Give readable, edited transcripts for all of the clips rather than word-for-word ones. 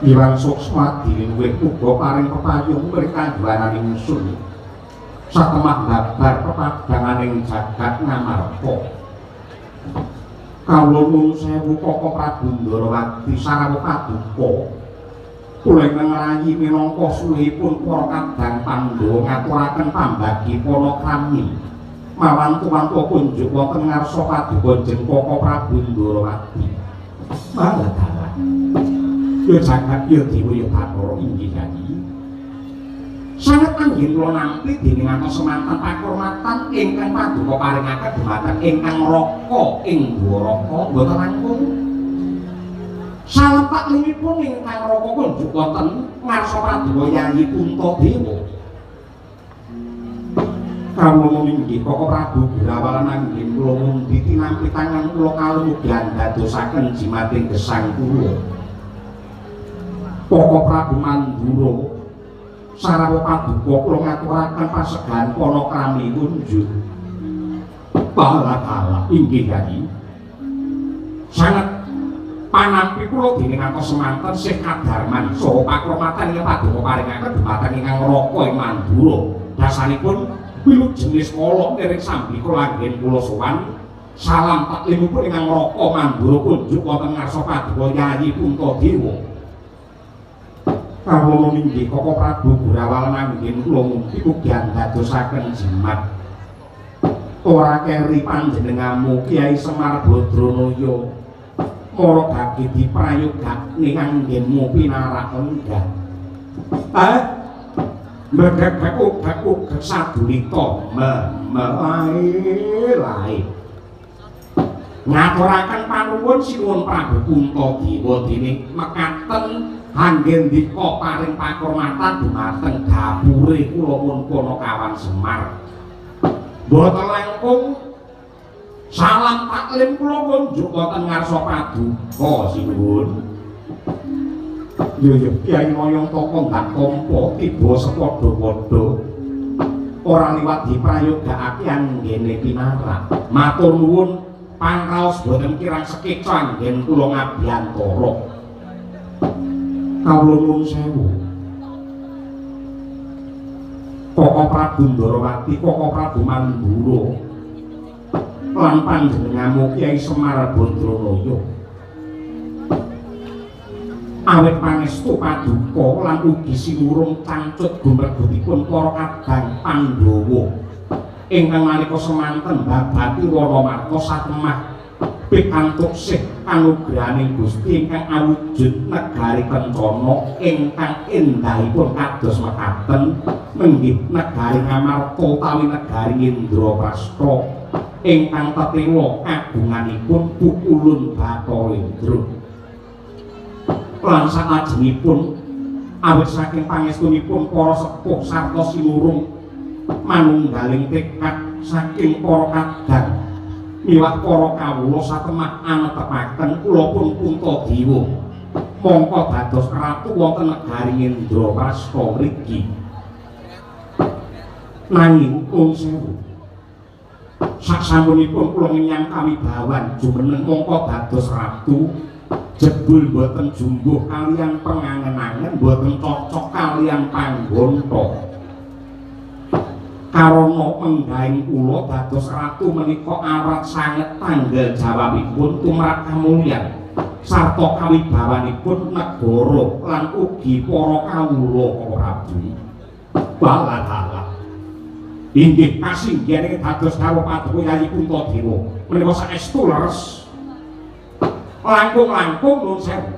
Iwang Suksma diniwih uga paring pepayung mring kandhananing ingsun. Satemah babar pepadanganing jagat Ngamarta. Kawula nuwun sewu Kaka Prabu Ndarawati sarawuh paduka. Kula ingkang ngrayi minangka suwihipun para kadang Pandhawa ngaturaken pambagi panakrami. Mawantu-wantu kunjuk wonten ngarsa paduka jeng Kaka Prabu Ndarawati. Mangga dalah. Ya jagat ya dewa ya Bathara inggih Yayi. Sanget anggen kula nampi dening ngantos semanten pakurmatan ingkang paduka paringaken dumateng ingkang raka ing Dwaraka mboten langkung. Salam taklimipun ingkang raka kunjuk wonten ngarsa paduka Yayi Puntadewa. Kawula inggih Kaka Prabu Gurawalan anggen kula mundi tinampi tangan kula kalem ugi andadosaken jimating gesang kula. Kaka Prabu Mandura sarawuh paduka kula ngaturaken pasegahan panakrami kunjuk. Balah-balah inggih Yayi. Sanget panampi kula dening ngantos semanten sih kadarman saha pakromatan ing paduka paringaken dumateng ingkang raka ing Mandura. Dasanipun wilujeng niskala niring sambika anggen kula sowan. Salam taklimipun ingkang raka Mandura kunjuk wonten ngarsa paduka Yayi Puntadewa. Kawula minggih Kaka Prabu Gurawalan anggen kula mugi ugi andadosaken jimat. Ora keri panjenenganmu Kyai Semar Badranaya. Mara gage diprayogakne anggenmu pinarak enggah. Ah, mbegek ugek sadulita me lae. Ngaturaken panuwun sinuwun Prabu Puntadewa dene mekaten anggen dika paring pakurmatan dumateng dapure kula mun Panakawan Semar. Mboten langkung salam taklim kula kunjuk wonten ngarsa paduka sinuwun. Yo yo Kyai Moyong Toko ndak tampa tiba sepadha-padha. Ora liwat diprayogakake anggene pinarak. Matur nuwun pangraos boten kirang sekeca anggen kula ngabiyantara. Kawula nuwun sewu. Kaka Prabu Ndarawati, Kaka Prabu Mandura lan panjenenganmu Kyai Semar Badranaya. Awit pangestu paduka lan ugi sinurung cangcut gumregutipun para kadang Pandhawa ingkang nalika semanten babati Wanamarta satemah pikantuk sih kanugrahaning Gusti ingkang awujud negari kencana ingkang endahipun kados mekaten menggih negari Ngamarta utawi negari Indraprasta ingkang tetela kagunganipun Pukulun Bathara Indra. Lan salajengipun awit saking pangestunipun para sepuh sarta sinurung manunggaling tekad saking para kadang miwah para kawula satemah anetepaken kula pun Puntadewa mongko dados ratu wonten negari Indraprasta mriki. Nanging nuwun sewu, saksampunipun kula ngenyang kawibawan jumeneng mongko dados ratu jebul boten jumbuh kaliyan pengangen-angen, boten cocok kaliyan panggonta. Karana menggahing kula dados ratu menika awrat sanget tanggal jawabipun tumrap kamulyan sarta kawibawanipun negara lan ugi para kawula Prabu. Balah-balah. Inggih kasinggihan dados dawuh paduka Yayi Puntadewa menika saestu leres. Langkung-langkung nuwun sewu.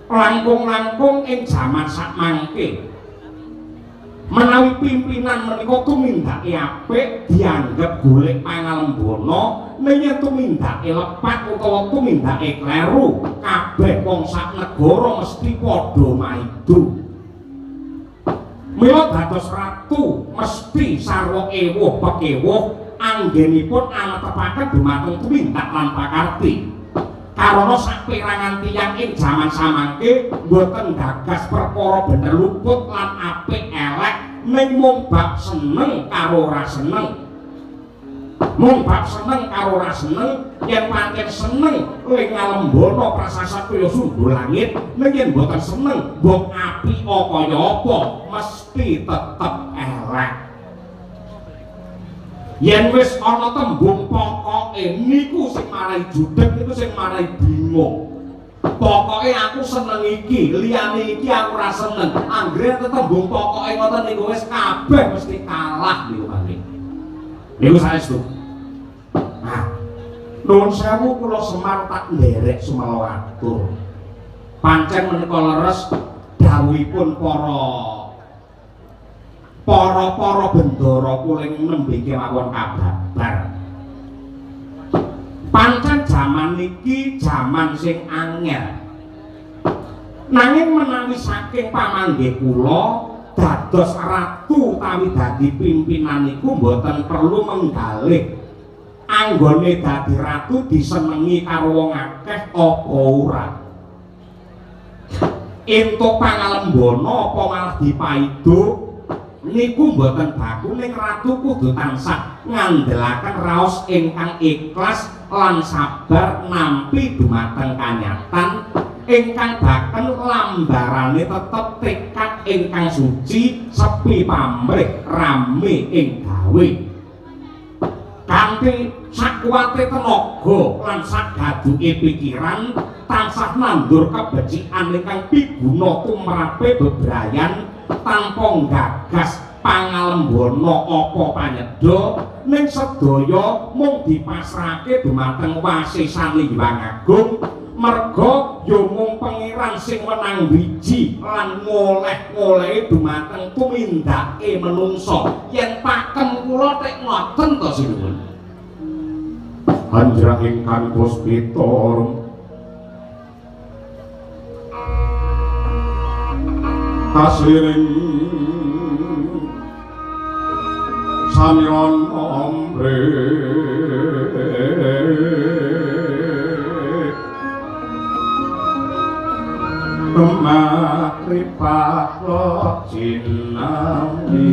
Langkung-langkung ing jaman sakmangke menawi pimpinan menika tumindake apik dianggep golek pangalembana, ning yen tumindake lepat utawa tumindake kleru kabeh wong sak negara mesti padha maido. Mila dados ratu mesti sarwa ewuh pekewuh anggenipun anetepaken dumateng tumindak lan pakarti. Karana saperangan tiyang ing jaman samangke mboten gagas perkara bener luput lan apik elek ning mung bab seneng karo ora seneng. Mung bab seneng karo ora seneng, yen pancen seneng ling ngalembana prasasat kaya sundul langit, ning yen mboten seneng mbok apika kaya apa mesti tetep elek. Yen wis ana tembung pokoke niku sing marai judeg, niku sing marai bingung. Pokoke aku seneng iki, liyane iki aku ora seneng. Anggere tembung pokoke ngoten niku wis kabeh mesti kalah niku mangke. Niku saestu. Nah, nuwun sewu kula Semar tak nderek sumela atur. Pancen menika leres dawuhipun para bendara kula ing nembe kemawon kababar. Pancen jaman niki jaman sing angel. Nanging menawi saking pamanggih kula dados ratu utawi dadi pimpinan niku mboten perlu menggalih. Anggone dadi ratu disenengi karo wong akeh apa ora? Entuk pangalembana apa malah dipaido niku mboten baku, ning ratu kudu tansah ngandelaken raos ingkang ikhlas lan sabar nampi dumateng kanyatan ingkang baken lambarane tetep tekad ingkang suci, sepi pamrih rame ing gawe. Kanthi sakuwate tenaga lan sagaduke pikiran tansah nandur kebecikan ingkang piguna tumrape bebrayan tanpa nggagas pangalembana apa panyedha, ning sedaya mung dipasrahake dumateng wasesane Hyang Agung. Merga ya mung pangeran sing wenang wiji lan ngoleh-ngolehi dumateng tumindake menungsa. Yen pakem kula tek ngoten to sinuwun. Anjra ingkang puspita kasiring samion ombre kemakripah jinami.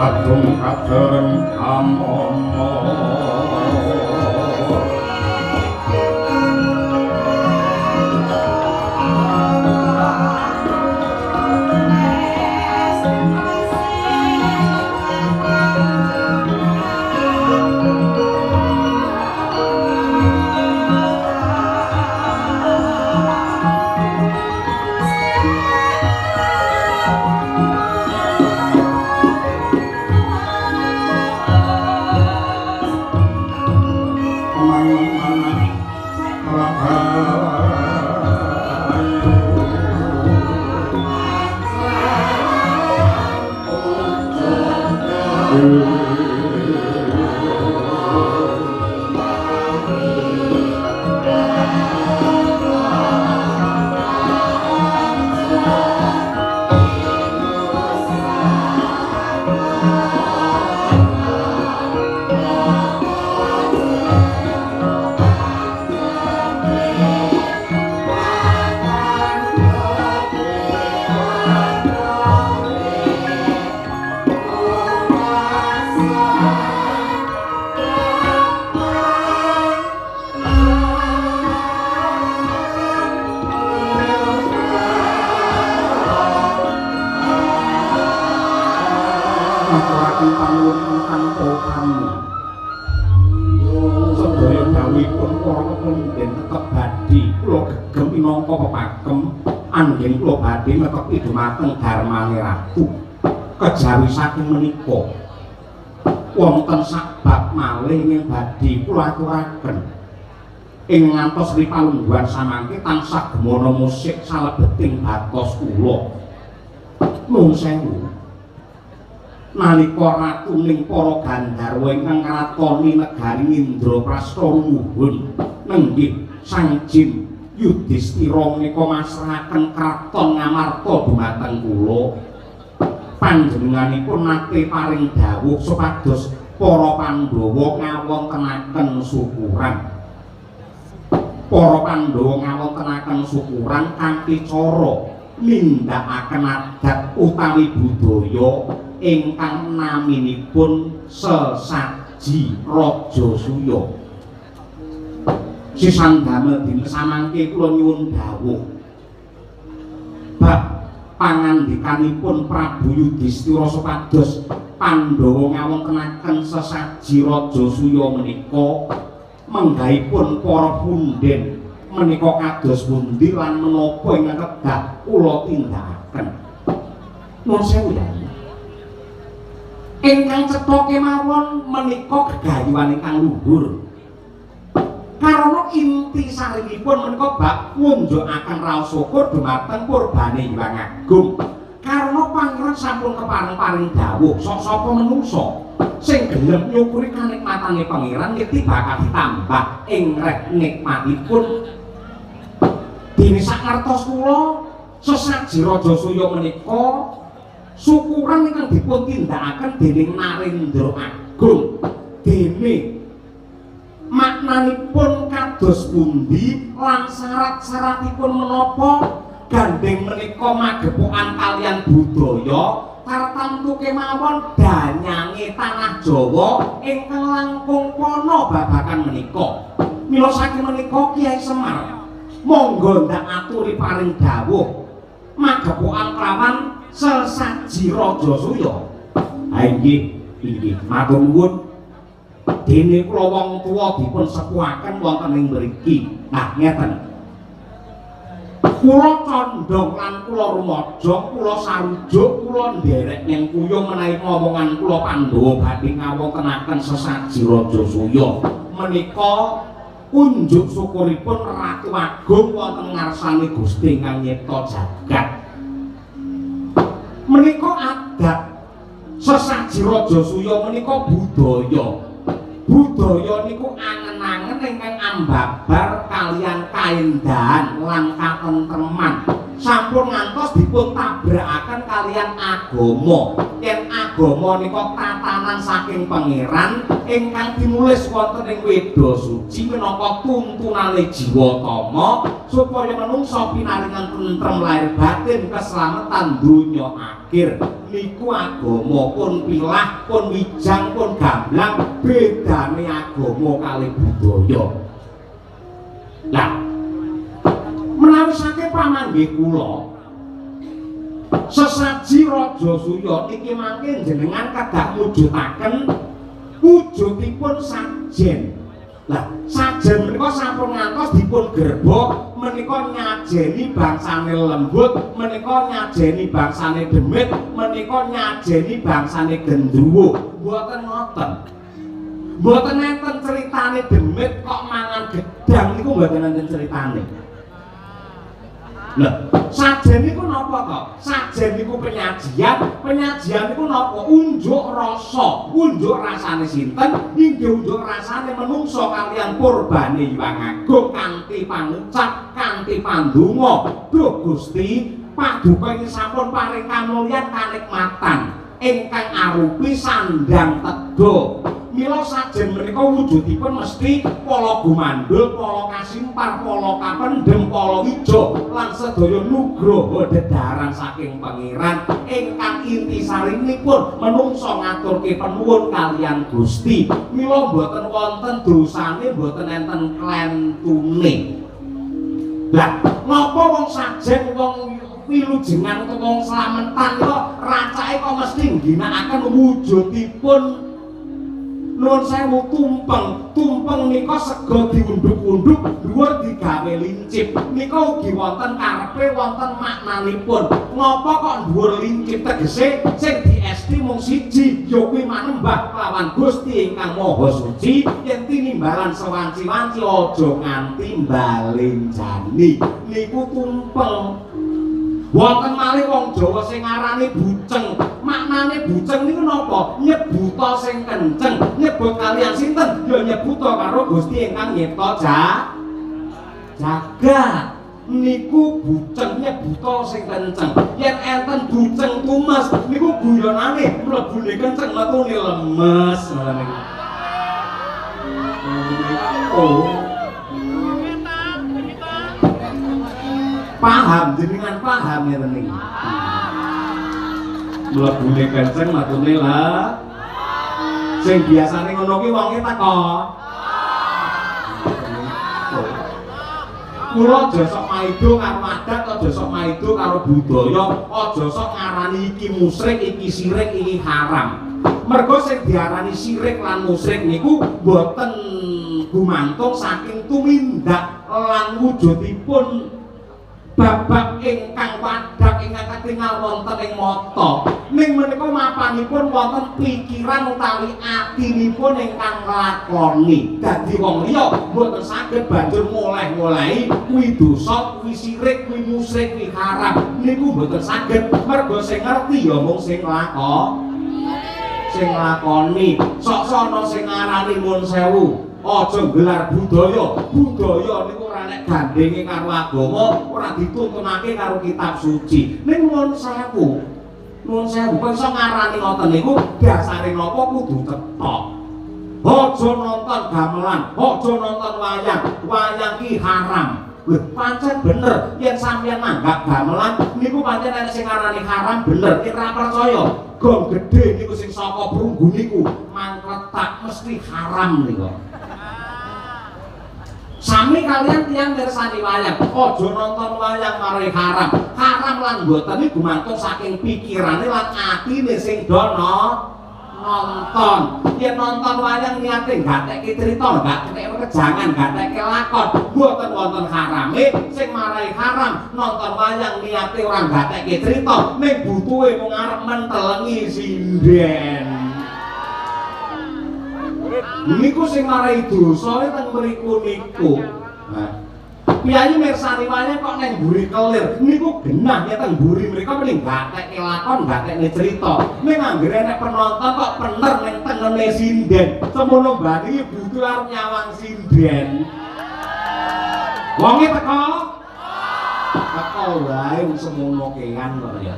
Kadung kadereng amomo dumateng dharmane ratu. Kejawi saking menika wonten sabab malih ing badhe kula aturaken ing ngantos ripalungguhan samangke tansah gemana musik salebeting batos kula. Nuwun sewu. Nalika ratuning para gandharwa ingkang ngratoni negari Indraprasta rumuhun nenggih Sang Jin Yudhistira menika masrahaken kraton Ngamarta dumateng kula. Panjenenganipun nate paring dawuh supados para Pandhawa ngawontenaken syukuran. Para Pandhawa ngawontenaken syukuran kanthi cara nindakaken adat utawi budaya ingkang naminipun sesaji Rajasuya. Sisan damel dinten samangke kula nyuwun dawuh bab pangandikanipun Prabu Yudhistira supados Pandhawa ngawontenaken sesaji Rajasuya menika menggahipun para punden menika kados pundi lan menapa ingkang kedah kula tindakaken. Nuwun sewu ya. Ingkang cetha kemawon menika gegayuhan ingkang luhur. Karana inti sarinipun menika bab ngunjukaken raos syukur dumateng purbane Hyang Agung. Karana pangeran sampun kepareng-paring dawuh sok sapa menungsa sing gelem nyukuri kanikmatane pangeran yekti bakal ditambah ing reh nikmatipun. Dene sakartos kula sesaji Rajasuya menika syukuran ingkang dipun tindakaken dening Narendra Agung. Dene maknanipun kados pundi lan syarat-syaratipun menapa gandeng menika magepokan kalian budaya tartamtu kemawon danyange tanah Jawa ingkang langkung pana babagan menika. Mila saking menika Kyai Semar monggo ndak aturi paring dawuh magepokan kelawan sesaji Rajasuya. Ha inggih, inggih matur nuwun. Dene kula wong tuwa dipun sepuhaken wonten ing mriki. Nah ngeten. Kula condong lan kula rumaja, kula sarujuk, kula nderek nyengkuyung menawi ngomongan kula Pandhawa badhe ngawontenaken sesaji Rajasuya. Menika unjuk syukuripun Ratu Agung wonten ngarsane Gusti ingkang nyipta jagat. Menika adat sesaji Rajasuya menika budaya. Budaya niku angen-angen ingkang ambabar kalian kaendahan lan katentreman. Sampun ngantos dipun tabrakaken kalian agama. Yen agama nika tatanan saking pangeran ingkang tinulis wonten ing Weda Suci minangka tuntunane jiwa tama supaya menungsa pinaringan tentrem lahir batin keselamatan donya akhir. Niku agama pun pilah, pun wijang, pun gamblang, bedane agama kali budaya. Lah, menawi saking pamanggih kula, sesaji Rajasuya niki mangke jenengan kedah mujudaken wujudipun sajen. Lah, sajen menika sampun ngantos dipun gerba menika nyajeni bangsane lembut, menika nyajeni bangsane demit, menika nyajeni bangsane gendruwo. Mboten ngoten. Mboten enten ceritane demit kok mangan gedang niku mboten enten ceritane. Lah, sajen niku napa to? Sajen niku penyajian, penyajian niku napa? Unjuk rasa, unjuk rasane sinten? Inggih unjuk rasane menungsa kalian purbane Hyang Agung kanthi pangucap, kanthi pandonga. Duh Gusti, paduka ing sampun paring kamulyan kanikmatan ingkang arupi sandang teda. Mila sajen menika wujudipun mesti pala gumandul, pala kasimpar, pala kapendhem, pala wijo lan sedaya nugroho dedaran saking pangeran ingkang intisarinipun menungsa ngaturke penuwun kalian Gusti. Mila mboten wonten dosane, mboten enten klentune. Lah, napa wong sajen wong wilujengan utawa wong slametan kok racake kok mesti ngginakaken wujudipun nuwun sewu tumpeng. Tumpeng nika sega diundhuk-undhuk dhuwur digawe lincip. Nika ugi wonten karepe, wonten maknanipun. Ngapa kok dhuwur lincip? Tegese sing diesti mung siji, ya kuwi manembah kelawan Gusti ingkang Maha Suci yen tinimbalan sewanci-wanci aja nganti mbalenjani. Niku tumpeng. Wonten malih wong Jawa sing ngarani buceng. Maknane buceng niku napa? Nyebuta sing kenceng. Nyebut kalian sinten? Ya nyebuta karo Gusti ingkang nyipta jagat. Niku buceng nyebuta sing kenceng. Yen enten buceng tumes niku guyonane mlebune kenceng metune lemes ngoten niku. Oh. Paham jenengan paham ngeten niki. Mlebune kenceng metune lah. Sing biasane ngono ki wonge teko. Kula aja sok maido karo adat, aja sok maido karo budaya, aja sok ngarani iki musyrik, iki sirik, iki haram. Mergo sing diarani sirik lan musyrik niku boten gumantung saking tumindak lan wujudipun babak ingkang wadak ingkang katingal wonten ing mata. Ning menika mapanipun wonten pikiran utawi atinipun ingkang nglakoni. Dadi wong liya mboten saged banjur ngoleh-ngolehi kuwi dosa, kuwi sirik, kuwi musyrik, kuwi haram. Niku mboten saged mergo sing ngerti ya mung sing nglakoni. Sok-sok ana sing ngarani mun sewu, aja nggelar budaya. Budaya niku ora nek gandhinge karo agama, ora dituntunake karo kitab suci. Ning nuwun sewu, nuwun sewu kok iso ngarani ngoten niku dasare napa kudu cetha. Aja nonton gamelan, aja nonton wayang, wayang ki haram. Lho pancen bener yen sampeyan nanggap gamelan niku pancen enek sing ngarani haram bener. Yen ora percaya, gong gedhe niku sing saka prunggu niku mangkletak mesti haram niku. Sami kalian tiyang mirsani wayang, aja nonton wayang mari haram. Haram lan mboten niku gumantung saking pikirane lan atine sing do nonton. Yen nonton wayang niate gatekke crita, gatekke wejangan, gatekke lakon, mboten wonten harame. Sing marai haram nonton wayang niate ora gatekke crita, ning butuhe mung arep mentelengi sinden. Niku sing marai dosa teng mriku niku. Nah, piyayi mirsani wayang kok neng mburi kelir niku genah ya teng mburi mriku mending gatekke lakon, gatekke crita. Ning anggere nek penonton kok pener ning tengene sinden, semono mbani butuh arep nyawang sinden. Wonge teko? Teko wae semono kean kok ya.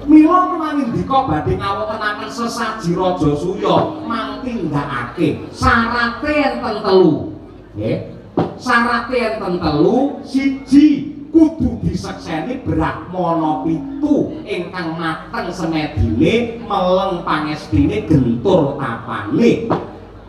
Mila manindika badhe ngawontenaken sesaji Raja Suya mangtindakake syarate enten telu. Nggih. Syarate enten telu, siji kudu disekseni brahmana pitu ingkang mateng semedine, meleng pangestine, gentur tapane.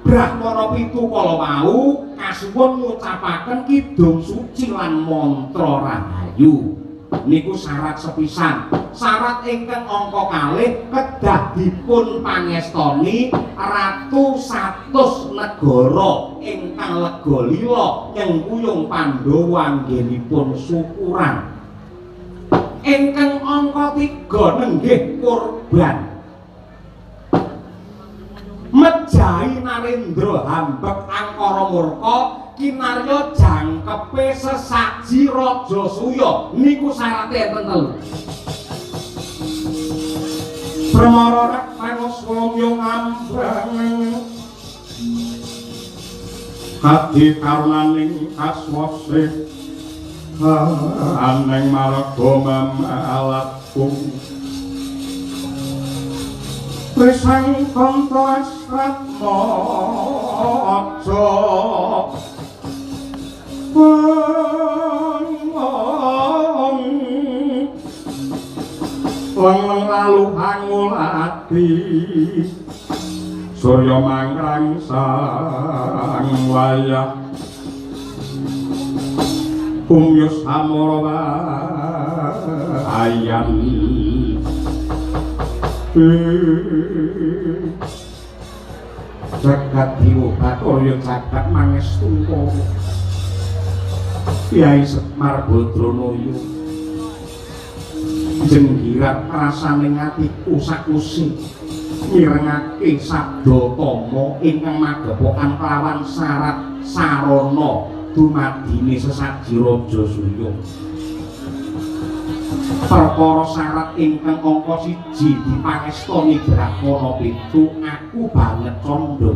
Brahmana pitu kala wau kasuwun ngucapaken kidung suci lan mantra rahayu. Niku syarat sepisan. Syarat ingkang angka kalih kedah dipun pangestoni ratu 100 negara ingkang lega lila nyengkuyung Pandhawa anggenipun syukuran. Ingkang angka 3 nenggih kurban. Mejahi Narendra hambek angkara murka kinarya jangkepe sesaji Raja Suya. Niku syarate enten telu. Permara rekta swamya ngambrang kadi karunaning aswase aneng marga mamalatku Trisang kanca asratma aja leng lalu angulati surya mangkrang sang wayah kumyus amara ayan Jagat Dewa Bathara jagat mangestungkara Kyai Semar Badranaya jenggirat rasane atiku sakusi mirengake sabda tama ingkang magepokan kelawan syarat sarana dumadine sesaji Raja Suya. Perkara syarat ingkang angka 1 dipangestoni Brahmana 7 aku banget candha.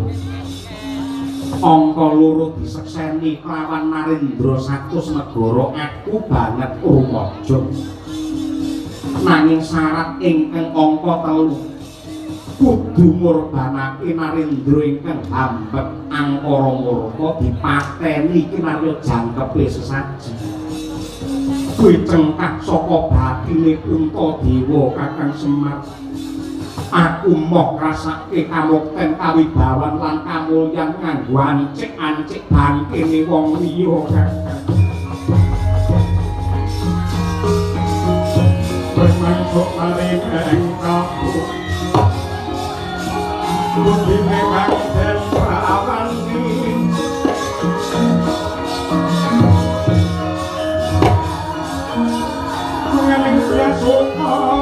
Angka 2 disekseni kelawan Narendra 100 negara aku banget rumaja. Nanging syarat ingkang angka 3 kudu ngorbanake Narendra ingkang hambet angkara murka dipateni kinarya jangkepe sesaji. Kuwi cengkah saka batine Puntadewa Kakang Semar. Aku moh ngrasake kamukten kawibawan lan kamulyan nganggo ancik-ancik bangkene wong liya Kakang. Bermangkuk maring engkau Budine kang den prawani Ngeling suka